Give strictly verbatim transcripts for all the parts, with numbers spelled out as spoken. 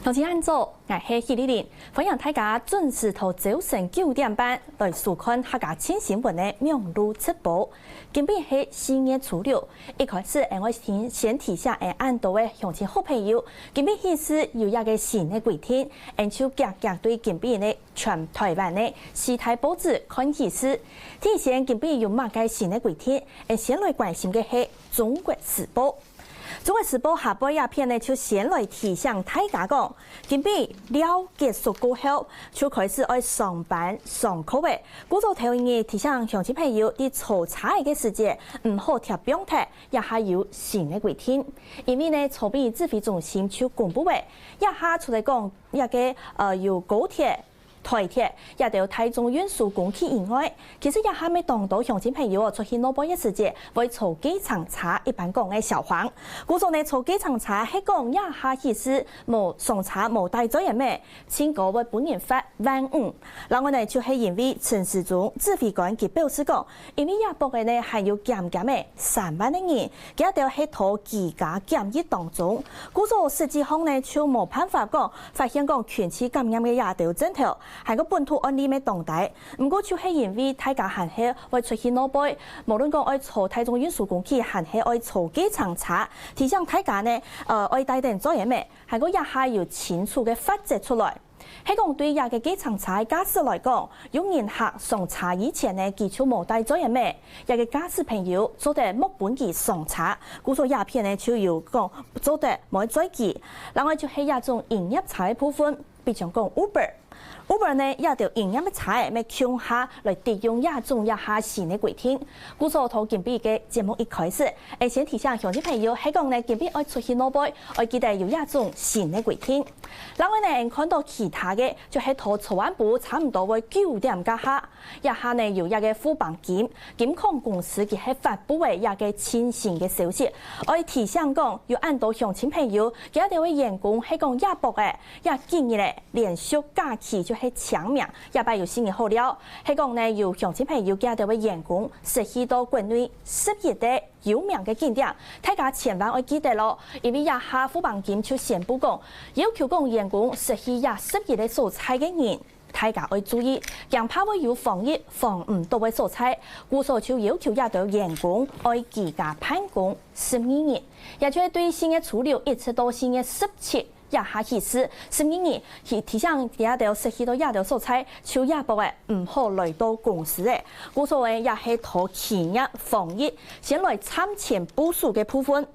大家恁早，𠊎係許麗玲，歡迎大家準時到朝晨九點半來收看客家新新聞个網路直播。今晡日係四月初六，一開始，𠊎愛先，先提醒𠊎恁多个鄉親好朋友，今晡日起始有一個新个規定，𠊎就遽遽對今晡日个全台灣个四大報紙看起始。提醒今晡日有麼个新个規定，𠊎先來關心个係《中國時報》。 中國時報下背這篇呢，就先來提醒大家講，今晡日尞結束過後，就開始愛上班上課了。故所頭一日提醒鄉親朋友，在坐車个時節，毋好疊放忒，這下有新个規定。因為呢，昨晡日指揮中心就公布了，這下除了講這個，呃，有高鐵、 台鐵，這兜大眾運輸工具以外，其實這下乜當多鄉親朋友哦，出去外背个時節，會坐計程車，一般講个小黃。故所呢，坐計程車係講這下起始無上車無帶罪个咩，盡高會分人罰萬五。另外呢，就係因為陳時中指揮官佢表示講，因為這駁仔呢，還有減減仔三萬个人，佢兜係在居家檢疫當中。故所實際上呢，就無辦法講 發現講群聚感染个這兜症頭，還過本土案例乜當低。毋過就係因為大家還係會出去外背，無論講愛坐大眾運輸工具，還係愛坐計程車，提醒大家呢，呃，愛帶等嘴仔乜，還過這下有清楚个法則出來。係講對這個計程車个駕駛來講，有人客上車以前呢，佢就無帶嘴仔乜，這個駕駛朋友做得莫分佢上車。故所這篇呢就有講做得莫載佢。另外就係這種營業車个部分， 比將講Uber。Uber呢，這兜營業个車仔乜共下來適用這種這下新个規定。故所在今晡日个節目一開始，𠊎先提醒鄉親朋友，係講呢，今晡日愛出去外背，愛記得有這種新个規定。另外呢，𠊎看到其他个，就係在昨暗晡差毋多會九點該下，這下呢有一個富邦金，金控公司佢係發布个一個最新个消息，愛提醒講，有恁多鄉親朋友，佢兜个員工係講這駁仔， 這幾日仔，連續假期就係清明，這擺有四日好尞。係講呢，有鄉親朋友佢兜个員工識去到國內十一個有名个景點，大家千萬愛記得咯，因為這下富邦金就宣布講，要求講員工識去這十一個所在个人，大家愛注意，驚怕會有防疫防毋到个所在，故所就要求這兜員工愛居家辦公十二日，也就係對四月初六一直到四月十七 這下起始，十二日，提，提醒這兜識去到這兜所在，就這駁仔毋好來到公司仔。故所呢，也係在企業防疫，先來暫停部署个部分。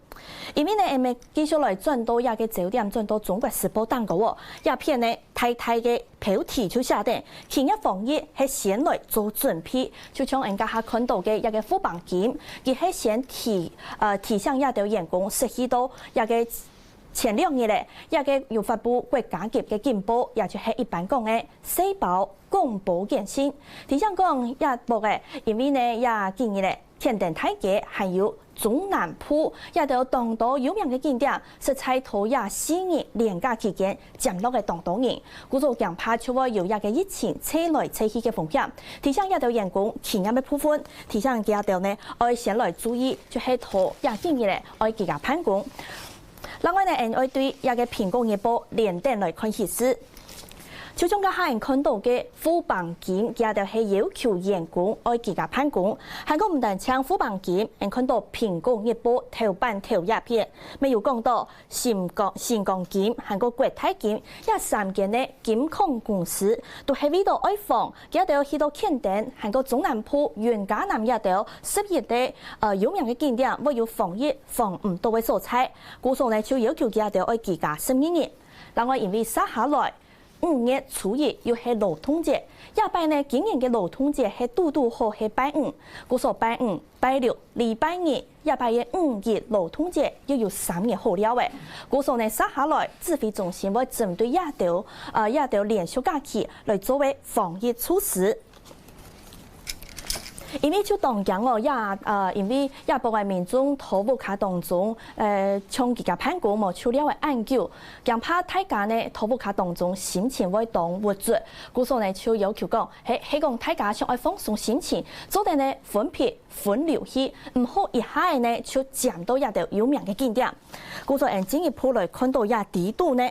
因為呢，𠊎等繼續來轉到這個焦點，轉到中國時報頂高哦。這篇呢，大大个標題就寫等，企業防疫係先來做準備，就像𠊎等這下看到个這個富邦金，佢係先提，呃，提醒這兜員工識去到這個 前兩日咧，這個有發布國家級个警報，也就係一般講个細胞廣播簡訊，提醒講這駁仔，因為呢這幾日咧，牽等大街還有中南部這兜當多有名个景點，實在在這四日連假期間，尖落个當多人，故所驚怕就會有這個疫情再來再去个風險。提醒這兜員工企業个部分，提醒佢兜呢，愛先來注意，就係在這幾日咧，愛居家辦公。 另外呢，𠊎等愛對這個蘋果日報連等來看起始。就像頭下𠊎等看到个富邦金，佢兜係要求員工愛居家辦公，還過毋單淨富邦金，𠊎等看到蘋果日報頭版頭這篇，乜有講到新光、新光金，還過國泰金，這三間呢金控公司，都係為著愛防 佢兜去到墾丁，還過中南部雲嘉南這兜十一個，呃，有名个景點，會有防疫防毋到个所在。故所呢，就要求佢兜愛居家十二日。另外，因為接下來五月初一又係勞動節，這擺呢，今年个勞動節係堵堵好係拜五，故所拜五、拜六、禮拜日，這擺个五一勞動節又有三日好尞咧。故所呢，接下來指揮中心會針對這兜，呃，這兜連續假期來做个防疫措施。 因為就當驚哦，這，呃，因為這駁仔民眾在屋下當中，呃，像居家辦公無就尞仔恁久，驚怕大家呢在屋下當中心情會當鬱卒，故所呢就要求講，係，係講大家想愛放鬆心情，做得呢分批分流去，毋好一下仔呢就尖到這兜有名个景點。故所𠊎等進一步來看到這底肚呢，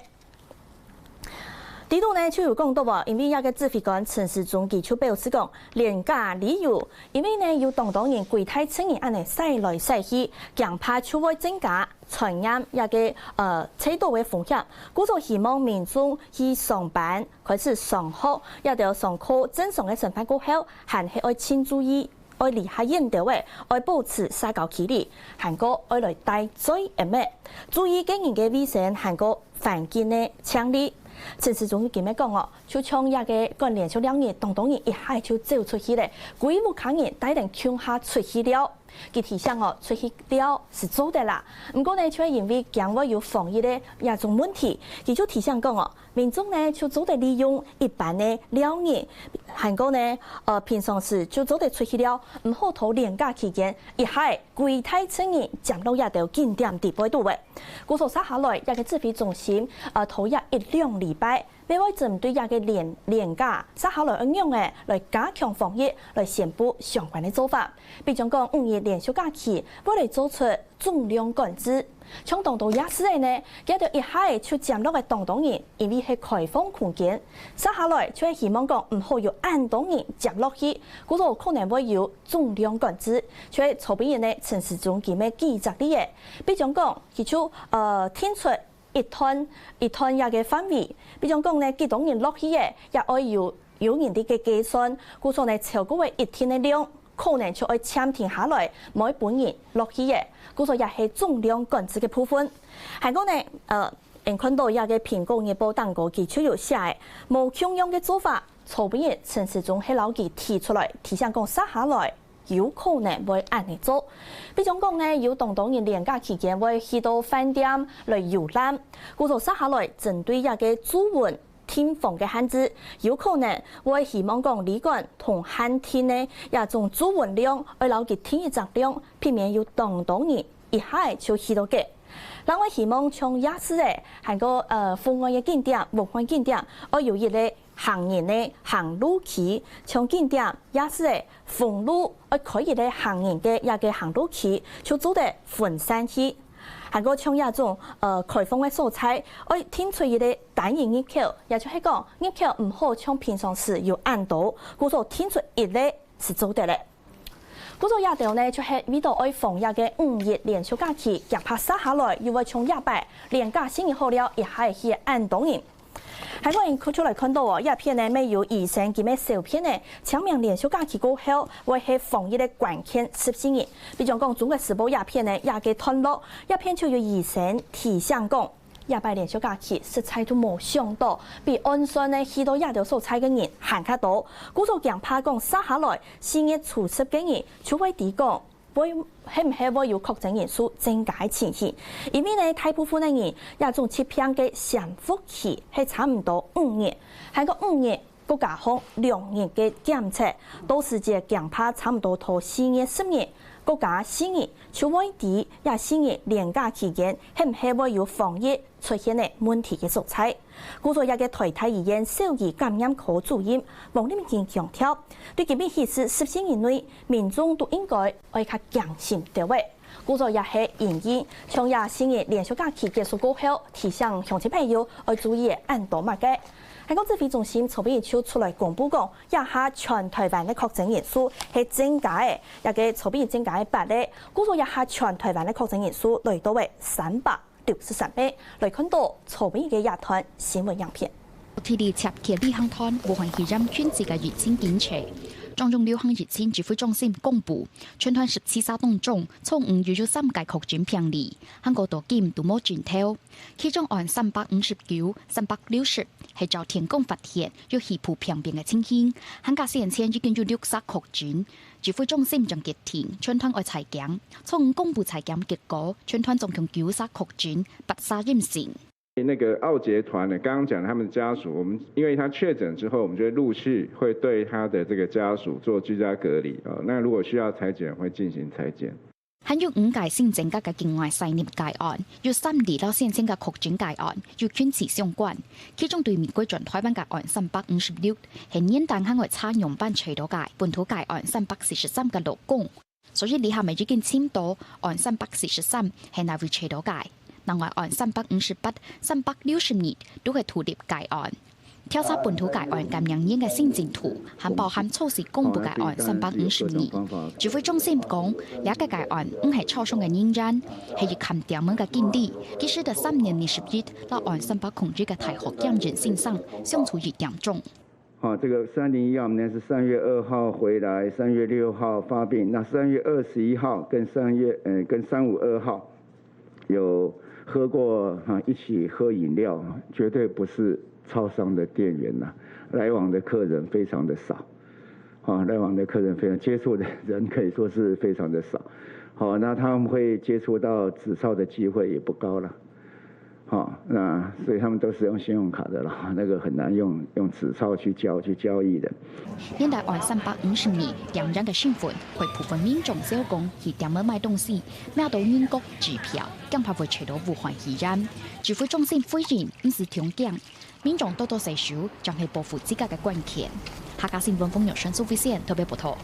底肚呢就有講到哦，因為這个指揮官陳時中佢就表示講，連假理由，因為呢有當多人歸大陣人恁呢徙來徙去，驚怕就會增加傳染這个呃病毒个風險，故所希望民眾去上班、開始上學，這兜上課正常个生活過後，還係愛盡注意。 愛離較遠兜仔，愛保持社交距離，還過愛來戴嘴掩仔，注意個人个衛生，還過環境个淨俐。陳時中佢乜講哦，就像這个趕連續尞日，當多人一下就走出去了，歸屋下人帶等共下出去尞。佢提醒哦，出去尞係做得啦，毋過呢，就係因為驚會有防疫个這種問題，佢就提醒講哦， 民眾呢就做得利用一般个尞日，還過呢，呃，平常時就做得出去尞，毋好在連假期間一下歸大陣人尖落這兜景點底背肚仔。故所接下來，這个指揮中心，呃，在這一兩禮拜，乜會針對這个連，連假接下來愛仰仔來加強防疫，來宣布相關个做法。比將講五日連續假期，會來做出 總量管制。像當多夜市仔呢，佢兜一下仔就尖落个當多人，因為係開放空間。接下來就係希望講毋好有恁多人尖落去，故所可能會有總量管制。就係昨晡日呢，陳時中佢乜舉隻例仔，比將講，佢就，呃，定出一段，一段這个範圍，比將講呢，幾多人落去仔，也愛有，有人在該計算，故所呢，超過个一定个量， 可能就愛暫停下來，毋會分人落去仔，故所也係總量管制个部分。還過呢，呃，𠊎看到這个蘋果日報頂高佢就有寫个，無共樣个做法，昨晡日陳時中係摎佢提出來，提醒講接下來有可能會恁呢做。比將講呢，有當多人連假期間會去到飯店來遊覽，故所接下來針對這个住宿 訂房个限制，有可能會希望講旅館同限定个這種住宿量，愛摎佢定一隻量，避免有當多人一下仔就去到該。另外希望像夜市仔，還過，呃，戶外个景點、戶外景點，愛有一个行人个行路區，像景點、夜市仔、封路，愛開一个行人个這个行路區，就做得分散去。 還過像這種，呃，開放个所在，愛定出一个單一入口，也就係講，入口毋好像平常時有恁多，故所定出一个係做得了。故所這兜呢，就係為著愛防這个五日連續假期，驚怕接下來又會像這擺連假四日好尞，一下仔去恁多人。 還過𠊎等就來看到哦，這片呢，乜有醫生佢乜小編呢，請問連續假期過後，會係防疫个關鍵十四日。比將講，中國時報這片呢，這个段落，這片就有醫生提醒講，這擺連續假期實在都無想到，比按算呢去到這兜所在个人還較多。故所驚怕講，接下來四月初十个日就會知講， 會，係毋係會有確診人數增加个情形。因為呢，大部分个人這種疾病个潛伏期係差毋多五日，還過五日，過加上兩日个檢測，到時節驚怕差毋多到四月十日，過加四日，就會知這四日連假期間係毋係會有防疫 出現个問題个所在。故所這个台大醫院小兒感染科主任王立群強調，對今晡日起至十四日內，民眾都應該愛較警醒兜仔。故所也係因應，像這四日連續假期結束過後，提醒鄉親朋友愛注意个恁多麼个。還過指揮中心昨晡日就出來公布講，這下全台灣个確診人數係增加个，這个昨晡日增加个八个，故所這下全台灣个確診人數來到个三百 六十三名。來看到昨晡日个這段新聞影片。奧地利捷克旅行團武漢肺炎群聚个疫情警戒。中央流行疫情指揮中心公布，全團十七儕當中，昨暗又有三个確診病例，還過到今都無症頭。其中案三百五十九、三百六十係照天光發現有肺部病變个情形，還過先前已經有六儕確診， 指揮中心正決定，全團愛採檢。昨暗公布採檢結果，全團總共九儕確診，八儕陰性。那個奧捷團呢，剛剛講他們的家屬，我們因為他確診之後，我們就會陸續會對他的這個家屬做居家隔離啊。那如果需要採檢，會進行採檢。還有五个新增加个境外徙入個案，有三例摎先前个確診個案有近似相關。其中對美國轉台灣个案三百五十六， 係原旦還愛插樣板揣著个本土個案三百四十三个老公。所以這下乜已經尋到案三百四十三係哪位揣著个。另外案三百五十八、三百六十二都係獨立個案。調查本土該案感染源个新進度，還包含初時公布个案三百五十二。指揮中心講，這个該案毋係超商个人員，係一間店門个經理，佢使得三年二十一，摎案三百空一个大學檢驗先生相處一點鐘。 啊，這個三零一號，我們是三月二號回來，三月六號發病，那三月二十一號跟三月，呃，跟三五二號有喝過啊，一起喝飲料，絕對不是超商的店員啦，來往的客人非常的少，啊，來往的客人非常，接觸的人可以說是非常的少，好，那他們會接觸到紙钞的機會也不高了。 哈，那所以他們都是用信用卡的啦，那個很難用用紙鈔去交去交易的。現代案三百五十二點樣个新聞，會部分民眾小講去店仔買東西，摸到銀角、支票，驚怕會揣到武漢肺炎。指揮中心回應，毋使驚，民眾多多洗手，正係保護自家个關鍵。客家新聞黃玉山、蘇慧仙特別報導。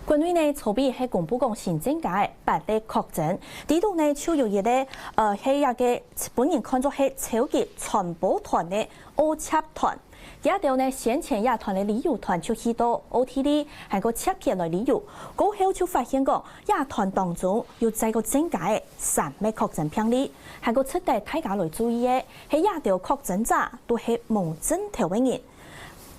國內呢，昨晡日係公布講新增加个八例確診，裡肚呢就有一例，呃，係這个本人看做係超級傳播團个奧捷團。佢兜呢先前這團个旅遊團就去到奧地利，還過捷克來旅遊，過後就發現講，這團當中又再過增加个三个確診病例，還過值得大家來注意个，係這兜確診者都係無症頭个人。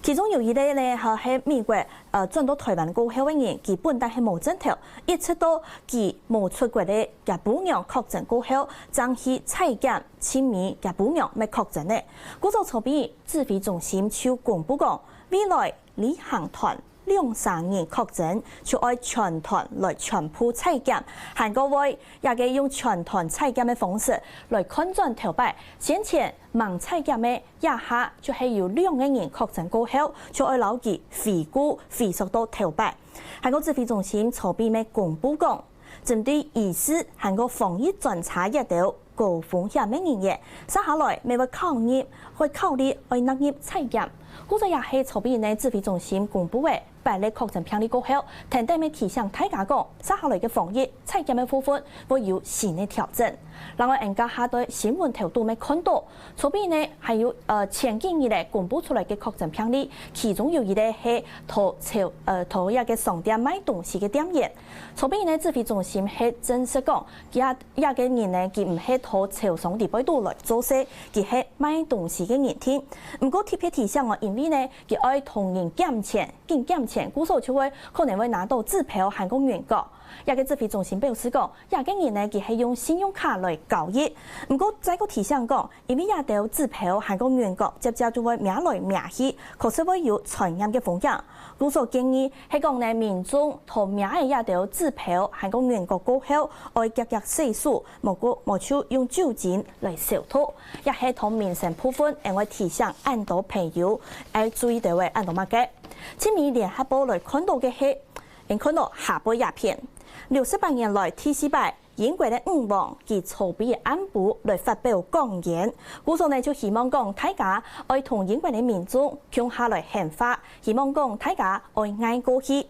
其中有一例呢，哈，係美國呃轉到臺灣過後个人，佢本旦係無症頭，一直到佢無出國个厥餔娘確診過後，正去採檢，盡尾厥餔娘乜確診了。故所昨晡日指揮中心就公布講，未來旅行團兩儕人確診，就愛全團來全部採檢，還過會這个用全團採檢个方式來看轉頭擺先前 吂採檢个這下就係有兩个人確診過後，就愛摎佢回顧回溯到頭擺。還過指揮中心昨晡日乜公布講，針對醫師還過防疫專車這兜高風險个人員，續下來乜會考慮，會考慮愛納入採檢。故所也係昨晡日呢指揮中心公布个 八例確診病例過後，天天乜提醒大家講，續下來个防疫採檢个部分會有新个調整。另外，𠊎等下對新聞頭度乜看到，昨晡日呢還有呃前幾日咧公布出來个確診病例，其中有一例係在超呃在這个商店賣東西个店員。昨晡日呢指揮中心係證實講，這這个人呢佢毋係在超商裡背肚來做事，佢係賣東西个人定。毋過特別提醒哦，因為呢佢愛同人減錢， 緊減錢，故所就會可能會拿到支票還過銀角。這个指揮中心表示講，這个人呢佢係用信用卡來交易。毋過再過提醒講，因為這兜支票還過銀角輒輒就會摸來摸去，確實會有傳染个風險。故所建議係講呢，民眾在摸个這兜支票還過銀角過後，愛遽遽洗手，無過無就用酒精來消毒。這係在民生部分，𠊎愛提醒恁多朋友愛注意到个恁多麼个。 盡尾聯合報來看到个係，𠊎看到下背這篇。六十八年來第四擺，英國个女王佢昨晡暗晡來發表講演，故所呢就希望講大家愛同英國个民眾共下來獻花，希望講大家愛挨過去。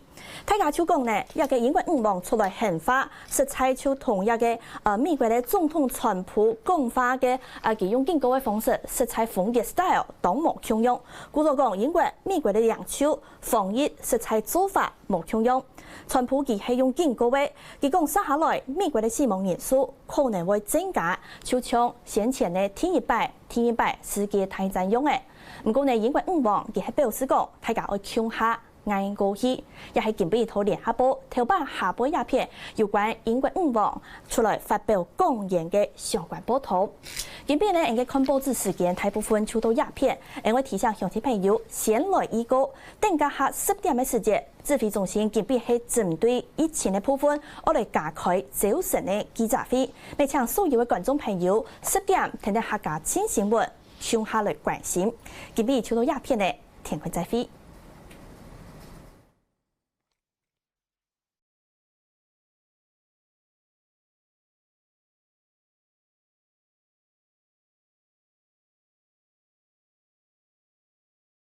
大家就講呢，這个英國女王出來獻花，實在就同這个呃美國个總統川普講話个啊，佢用警告个方式，實在風格style當無共樣。故所講，英國、美國个領袖 防疫實在做法無共樣。川普佢係用警告个，佢講續下來美國个死亡人數可能會增加，就像先前个第一擺、第二擺世界大戰樣仔。毋過呢，英國女王佢係表示講，大家愛共下挨過去，也係今晡日在聯合報頭版下背這篇有關英國女王出來發表講演个相關報導。今晡日呢，𠊎个看報紙時間大部分就到這篇，𠊎會提醒鄉親朋友先來預告， 等加下十點个時節，指揮中心今晡係針對疫情个部分，愛來加開朝晨个記者會。乜請所有个觀眾朋友，十點跈等客家新新聞，共下來關心。今晡就到這篇了，天光再會。